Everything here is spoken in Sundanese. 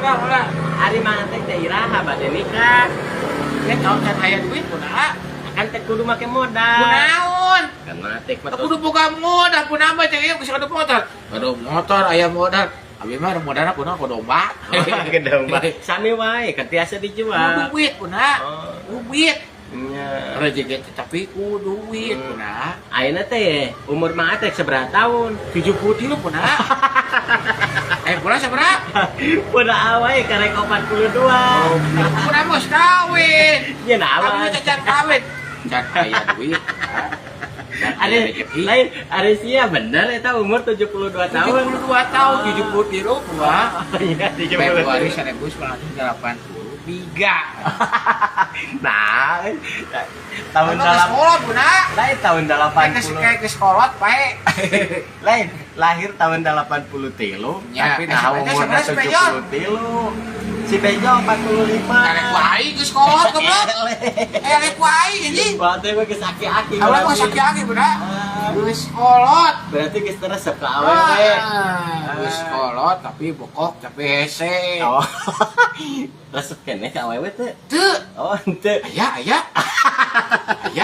Modal, modal. Ari Mang Atek teh iraha bade nikah? Ya kalau can aya duit kunaha? Kan teh kudu make modal. Kunaon? Kan Mang Atek mah Aku kudu boga modal, pun apa cek ieu geus kudu motor. Kudu motor aya modal. Abi mah modalna kunaon, ku domba. Ke domba. Sami wae kan tiasa Ku dijual. Duit kunaha? Oh. Duit. Nya. Rezeki teh tapi ku duit kunaha? Ayeuna teh umur Mang Atek sabaraha tahun? 73 kunaha? Eh, kunaha sabaraha? Udah wae karek 42. Kunaha geus kawin? Nya naon? Abi can kawin. Can aya duit kunaha? Can Ada aya rezeki. Lain ada sia bener eta umur 72 tahun. 72 tahun, 73 kumaha? Iya, 72. Februari 1983. Nah, tahun Anu ke dalam sekolah guna. Lain tahun Kayak 80. Kayak ke sekolah pae. Lain lahir tahun 83, Ya, tapi eh, nah sebenarnya umurnya sebenarnya si Bejo. 73. Si Bejo 45. Elek ku aing ke sekolah goblok. Elek ku aing anjing. Berarti mah geus aki-aki. Awalnya mah berarti. Aki-aki guna. Ah, Geus kolot. berarti geus resep ka awewe. Ah, geus kolot tapi bokok tapi hese. Oh. Resep keneh ka awewe teh? Teu. Oh, henteu. Aya, aya. Aya.